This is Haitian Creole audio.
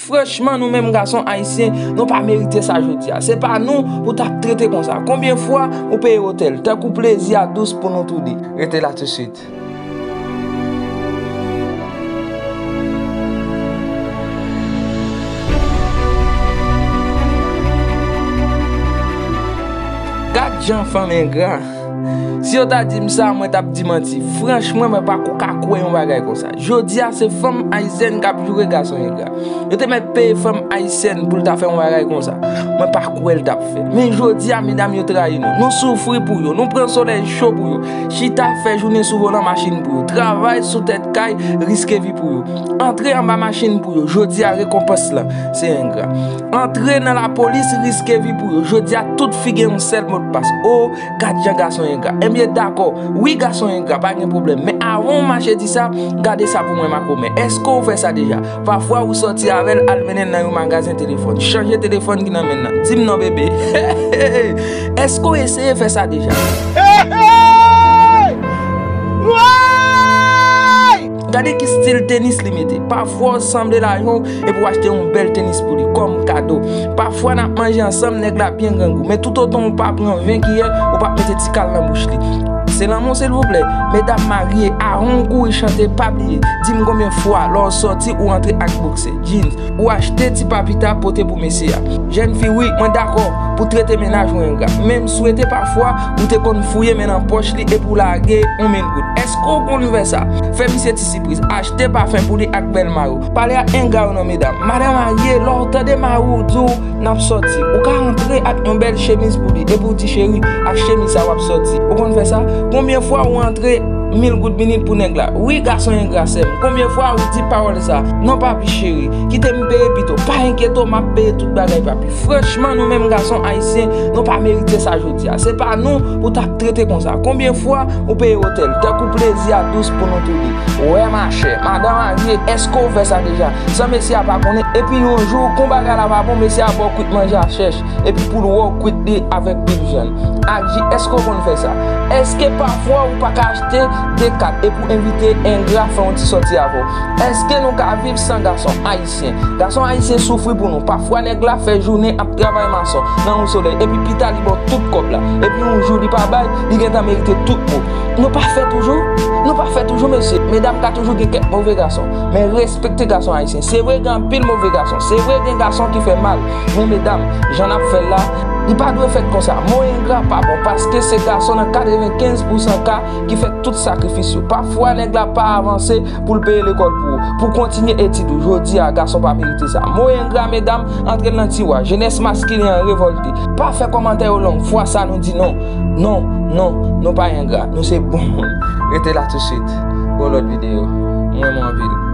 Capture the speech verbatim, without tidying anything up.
Franchman, nou menm gason ayisyen, nou pa merite sa jodi a. Se pa nou pou t ap trete konsa. Konbyen fwa ou peye otèl, tankou plezi a dous pou nou toude? Rete la tousuit. Gad jan fanm engra. Si yo ta di m sa, mwen t ap di manti. Franchman, mwen pa ko ka kwè yon bagay konsa. Jodi a, se fanm ayisyèn k ap joure gason engra. Yo te mèt peye fanm ayisyèn pou l ta fè yon bagay konsa. Mwen pa kwè l t ap fè. Men jodi a, medam yo trayi nou. Nou soufri pou yo. Nou pran solèy cho pou yo. Chita fè jounen sou volan machin pou yo. Travay sou tèt kay, riske vi pou yo. Antre anba machin pou yo. Jodi a, rekonpans lan, se engra. Antre nan lapolis, riske vi pou yo. Jodi a, tout fi gen yon sèl modpas. O, gad jan gason engra. Ebyen, dakò. Wi, gason engra, pa gen pwoblèm. Men avan w mache di sa, gade sa pou mwen, makomè. Èske w fè sa deja? Pafwa ou sòti avè l, al mennen l nan yon magazen telefòn. Chanje telefòn ki nan men l lan. Di m non, bebe. Èske w eseye fè sa deja? Gade ki stil tenis li mete. Pafwa w sanble lajan w epi w achte yon bèl tenis pou li kòm kado. Pafwa n ap manje ansanm, nèg la byen grangou. Men toutotan w pa pran ven kiyè, ou p ap mete ti kal nan bouch li. Se lanmou, silvouplè. Medam marye, avan w kouri chante, pa bliye, di m konbyen fwa lè w sòti ou antre ak bokse, jeans, ou achte ti papita pote pou mesye a. Jèn fi, wi, mwen dakò pou trete mennaj ou engra. Men m swete pafwa ou te konn fouye men nan pòch li epi w lage yon mil goud. Èske w konn fè sa? Fè misye ti sipriz. Achte pafen pou li ak bèlma yo. Pale ak engra yo non, medam. Madan marye, lè w tande mari w di w n ap sòti, ou ka antre ak yon bèl chemiz pou li epi w di, cheri, ak chemiz sa w ap sòti. Ou konn fè sa? Konbyen fwa ou antre mil goud minit pou nèg la? Wi, gason engra, sè m. Konbyen fwa ou di pawòl sa? Non, papi cheri, kite m peye pito. Pa enkyete w, m ap peye tout bagay, papi. Franchman, nou menm gason ayisyen, nou pa merite sa jodi a. Se pa nou pou t ap trete konsa. Konbyen fwa ou peye otèl, tankou plezi a dous pou nou toude? Wè machè, madan marye, èske w fè sa deja? San mesye a pa konnen, epi yon jou, kon bagay la pa bon, mesye a ba w kwit manje a chèch, epi pou l wè w kwit li avèk pil vyann. Ak ji, èske w konn fè sa? Èske pafwa ou pa ka achte de kat epi w envite engra fè yon ti sòti avè w? Èske nou ka viv san gason ayisyen? Gason ayisyen soufri pou nou. Pafwa nèg la fè jounen ap travay mason nan yon solèy, epi pita li ba w tout kòb la. Epi yon jou li pa bay, li gentan merite tout mo. Nou pa fè toujou? Nou pa fè toujou, mesye. Medam ka toujou gen kèk move gason. Men respekte gason ayisyen. Se vre gen anpil move gason. Se vre gen gason ki fè mal. Men medam, jan n ap fè l la, li pa dwe fèt konsa. Mo engra pa bon, paske se gason nan katrevenkenz pousan ka ki fè tout sakrifis yo. Pafwa nèg la pa avanse pou l peye lekòl pou ou, pou w kontinye etid ou. Jodi a, gason pa merite sa. Mo engra, medam, antre l nan tiwa. Jenès maskilen an revòlte. Pa fè kòmantè yo long. Fwa sa, nou di non. Non, non, nou pa engra. Nou se bon moun. Rete la tousuit pou yon lòt videyo. Mwen, mwen anpil.